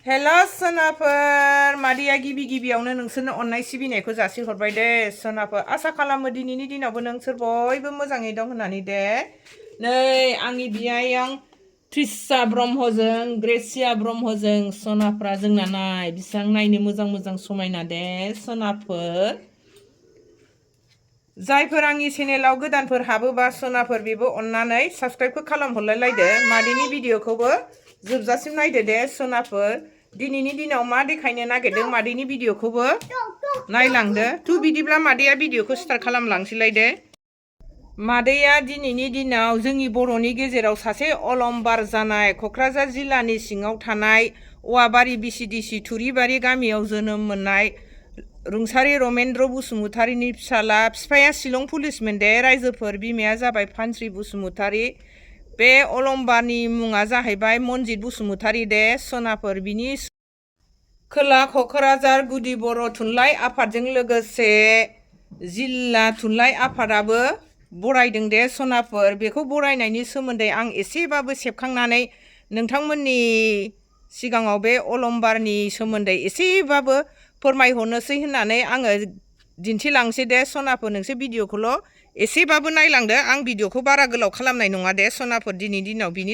हेल' सोनाफोर मादैया गिबियावनो नोंसोरनो अननाय सिबिनायखौ जासिहरबाय दे सोनाफोर आसा खालामो दिनैनि दिनावबो नोंसोर बयबो मोजाङै दं होननानै दे नै आंनि बियायं ट्रिसा ब्रह्मजों ग्रेसिया ब्रह्मजों सोनाफ्रा जोंना नाय बिसां नायनो मोजां समायना दे सोनाफोर जायफोर आंनि चेनेलाव गोदानफोर हाबोबा सोनाफोर बेबो अननानै साबस्क्राइबखौ खालामहरलाय लायदो मादैनि भिडिअखौबो जोबजासिम नायदो दे सोनाफोर दिनैनि दिनाव मा देखायनो नागिरदों मादैनि भिडिअखौबो नायलांदो तु बिदिब्ला मादैया भिडिअखौ स्टार्ट खालामलांसैलाय दे मादैया दिनैनि दिनाव जोंनि बर'नि गेजेराव सासे अलंबार जानाय क'क्राझार जिल्लानि सिङाव थानाय औवाबारि बिसिडिसि थुरिबारि गामियाव जोनोम मोननाय रुंसारि रमेन्द्र बसुमतारिनि फिसाला बिफाया शिलं पुलिसमोन दे रायजोफोर बिमाया जाबाय फानस्रि बसुमतारि बे अलंबारनि मुङा जाहैबाय मनजित बसुमतारि दे सोनाफोर बिनि खोला क'क्राझार गुदि बर' थुनलाइ आफादजों लोगोसे जिल्ला थुनलाइ आफादाबो बरायदों दे सनाफोर बेखौ बरायनायनि सोमोन्दै आं एसेबाबो सेबखांनानै नोंथांमोननि सिगाङाव बे अलंबारनि सोमोन्दै एसेबाबो फोरमायहरनोसै होननानै आङो दिन्थिलांसै दे सनाफोर नोंसोर भिडिअखौल' एसेबाबो नायलांदो आं भिडिअखौ बारा गोलाव खालामनाय नङा दे सनाफोर दिनैनि दिनाव बिनि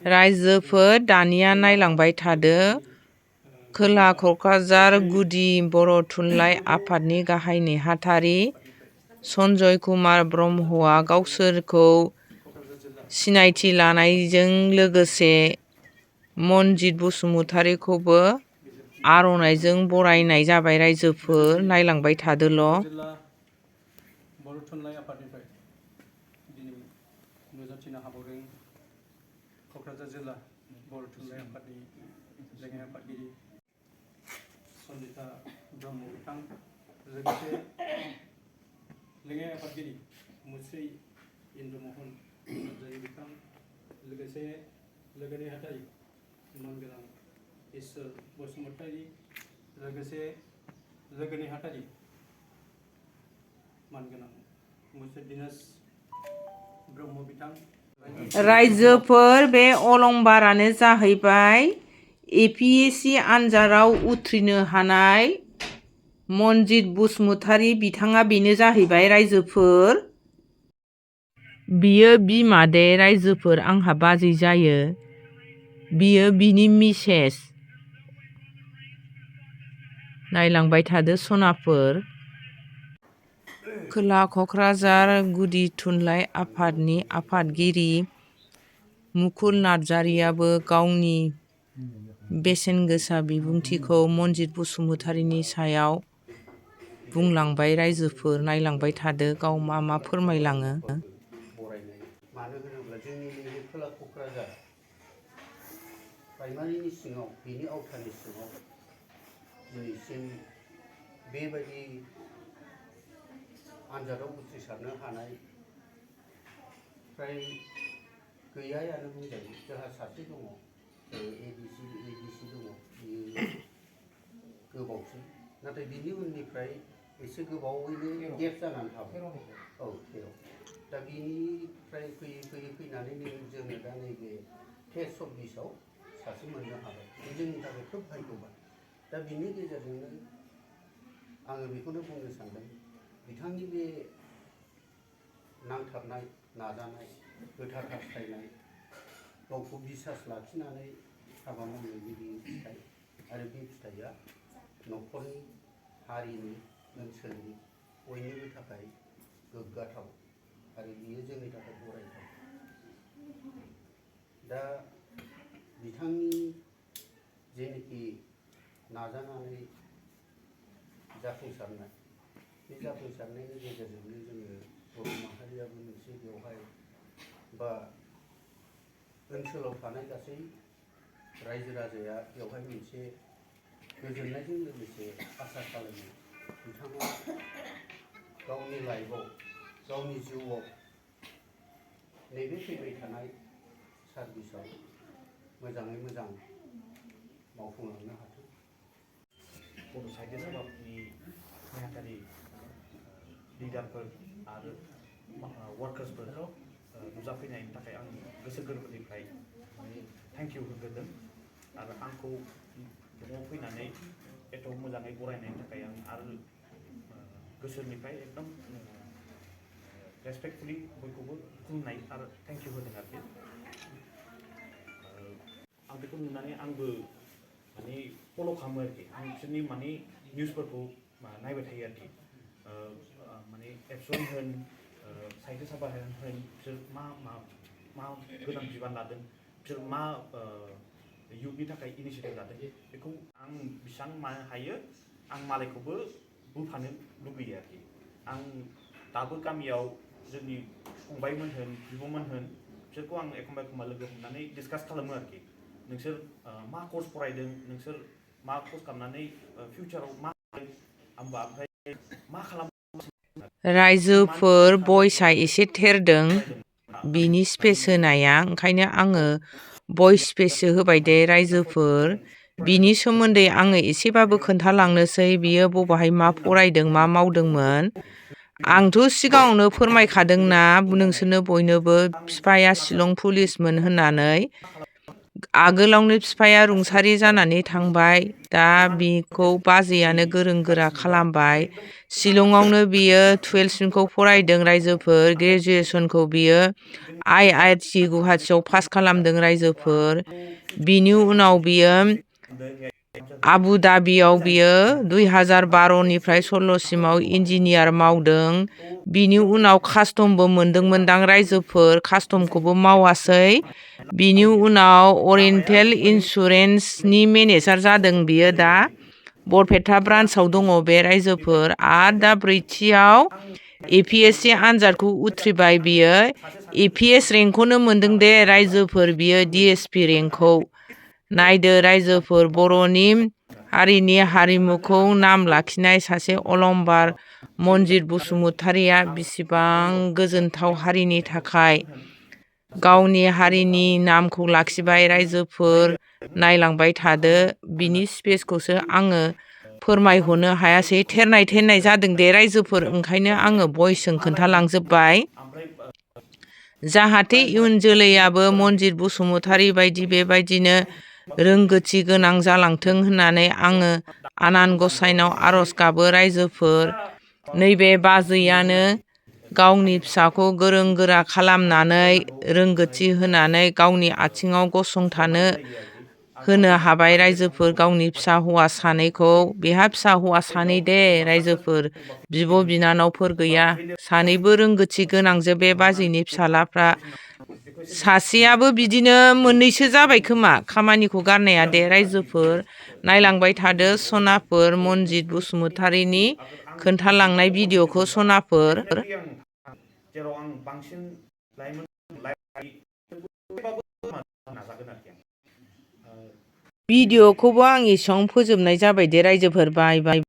रायजोफोर दानिया नायलांबाय थादो खोला क'क्राझार गुदि बर' थुनलाइ आफादनि गाहाय नेहाथारि सन्जय कुमार ब्रह्मआ गावसोरखौ सिनायथि लानायजों लोगोसे मनजित बसुमतारिखौबो आर'नाइजों बरायनाय जाबाय रायजोफोर नायलांबाय थादोल' बर' थुनलाइ आफादनिफ्राय दिनै नुजाथिनो हाबावदों क'क्राझार जिल्ला बर' थुनलाइ आफादनि लेङाइ आफादगिरि सन्जिता ब्रह्म बिथां लोगोसे लेङाइ आफादगिरि मुस्रि इन्द्रमहन नार्जारि बिथां लोगोसे लोगोनि हाथारि मानगोनां इसोर बसुमतारि लोगोसे लोगोनि हाथारि मानगोनां मुस्रि दिनेश ब्रह्म बिथां रायजोफोर बे अलंबारानो जाहैबाय APSC आनजादाव उथ्रिनो हानाय मनजित बसुमतारि बिथाङा बेनो जाहैबाय रायजोफोर बियो बिमा दे रायजोफोर आंहा बाजै जायो बियो बिनि मिसेस नायलांबाय थादो सनाफोर खोला क'क्राझार गुदि थुनलाइ आफादनि आफादगिरि मुकुल नार्जारियाबो गावनि बेसेनगोसा बिबुंथिखौ मनजित बसुमतारिनि सायाव बुंलांबाय रायजोफोर नायलांबाय थादो गाव मा फोरमायलाङो बरायनाय मानो होनोब्ला जोंनि नैबे खोला क'क्राझार प्राइमारिनि सिङाव बिनि आवथानि सिङाव दिनैसिम बेबायदि आनजादाव उथ्रिसारनो हानाय फ्राय गैयायानो बुंजायो जोंहा सासे दङ APSC दङ बियो गोबावसै नाथाय बिनि उननिफ्राय एसे गोबावैनो गेप जानानै थाबाय औ दा बिनिफ्राय फैयै फैनानै जोङो दा नैबे टेस्ट अफिसाव सासे मोननो हाबाय बे जोंनि थाखाय खोब भाग्यबान दा बिनि गेजेरजोंनो आङो बेखौनो बुंनो सानदों बिथांनि बे नांथाबनाय नाजानाय गोथार हास्थायनाय गावखौ बिसास लाखिनानै हाबा मावनायनि बे फिथाइ आरो बे फिथाइया न'खरनि हारिनि ओनसोलनि बयनिबो थाखाय गोग्गाथाव आरो बियो जोंनि थाखाय बरायथाव दा बिथांनि जेनोखि नाजानानै जाफुंसारनाय बे जाफुंसारनायनि गेजेरजोंनो जोङो बर' माहारियाबो मोनसे बेवहाय बा ओनसोलाव थानाय गासै रायजो राजाया बेवहाय मोनसे गोजोननायजों लोगोसे आसा खालामो बिथाङा गावनि लाइफआव गावनि जिउआव नैबे फैबाय थानाय सार्भिसाव मोजाङै मोजां मावफुंलांनो हाथों बर' साहित्य सभानि नेहाथारि लिडारफोर आरो वार्कार्सफोर नुजाफैनायनि थाखाय आं गोसो गोरबोनिफ्राय थेंक इउ होग्रोदों आरो आंखौ न'आव फैनानै एथ' मोजाङै बरायनायनि थाखाय आं आरो गोसोनिफ्राय एकदम रेसपेक्टफुलि बयखौबो खुलुमनाय आरो थेंक इउ होदों आरोखि आं बेखौ नुनानै आंबो माने फल' खालामो आरोखि आं बिसोरनि माने निउसफोरखौ नायबाय थायो आरोखि माने एबसुन होन साहित्य सभा होन बिसोर मा गोदान बिबान लादों बिसोर मा इयुथनि थाखाय इनिसियेटिभ लादों बेखौ आं बेसेबां मा हायो आं मालायखौबो बोफानो लुबैयो आरोखि आं दाबो गामियाव जोंनि फंबायमोन होन बिब'मोन होन बिसोरखौ आं एखमबा एखमबा लोगो हमनानै डिसकास खालामो आरोखि नोंसोर मा कर्स फरायदों नोंसोर मा कर्स खालामनानै फिउचाराव मा होमबा ओमफ्राय मा खालाम रायजोफोर भइसआ एसे थेरदों बिनि स्पेस होनाया ओंखायनो आङो भइस स्पेससो होबाय दे रायजोफोर बिनि सोमोन्दै आङो एसेबाबो खोन्थालांनोसै बियो बबेहाय मा फरायदों मा मावदोंमोन आंथ' सिगाङावनो फोरमायखादोंना नोंसोरनो बयनोबो बिफाया शिलं पुलिसमोन होननानै आगोलावनो बिफाया रुंसारि जानानै थांबाय दा बिखौ बाजैयानो गोरों गोरा खालामबाय शिलंआवनो बियो 12सिमखौ फरायदों रायजोफोर ग्रेजुवेसनखौ बियो IIT गुवाहाटियाव पास खालामदों रायजोफोर बिनि उनाव बियो आबु धाबियाव बियो 2012निफ्राय 16सिमाव इन्जिनियार मावदों बिनि उनाव कास्टमबो मोनदोंमोनदां रायजोफोर कास्टमखौबो मावासै बिनि उनाव अरियेन्टेल इन्सुरेन्सनि मेनेजार जादों बियो दा बरपेटा ब्रान्सआव दङ बे रायजोफोर आरो दा ब्रैथियाव APSC आनजादखौ उथ्रिबाय बियो APS रेंकखौनो मोनदों दे रायजोफोर बियो DSP रेंकखौ नायदो रायजोफोर बर'नि हारिनि हारिमुखौ नाम लाखिनाय सासे अलंबार मनजित बसुमतारिया बेसेबां गोजोनथाव हारिनि थाखाय गावनि हारिनि नामखौ लाखिबाय रायजोफोर नायलांबाय थादो बिनि स्पेसखौसो आङो फोरमायहरनो हायासै थेरनाय जादों दे रायजोफोर ओंखायनो आङो भइसजों खोन्थालांजोब्बाय जाहाथे इयुन जोलैयाबो मनजित बसुमतारी बायदि बेबायदिनो रोंगोथि गोनां जालांथों होननानै आङो आनान गसाइनाव आर'ज गाबो रायजोफोर नैबे बाजैयानो गावनि फिसाखौ गोरों गोरा खालामनानै रोंगोथि होनानै गावनि आथिङाव गसंथानो होनो हाबाय रायजोफोर गावनि फिसा हौवा सानैखौ बेहा फिसा हौवा सानै दे रायजोफोर बिब' बिनानावफोर गैया सानैबो रोंगोथि गोनांजोब बे बाजैनि फिसालाफ्रा सासेयाबो बिदिनो मोननैसो जाबाय खोमा खामानिखौ गारनाया दे रायजोफोर नायलांबाय थादो सनाफोर मनजित बसुमतारीनि खोन्थालांनाय भिडिअ'खौ सनाफोर जेराव आं बांसिन लाइमोन नाजागोन आरोखि भिडिअ'खौबो आं एसेबां फोजोबनाय जाबाय दे रायजोफोर बाय बाय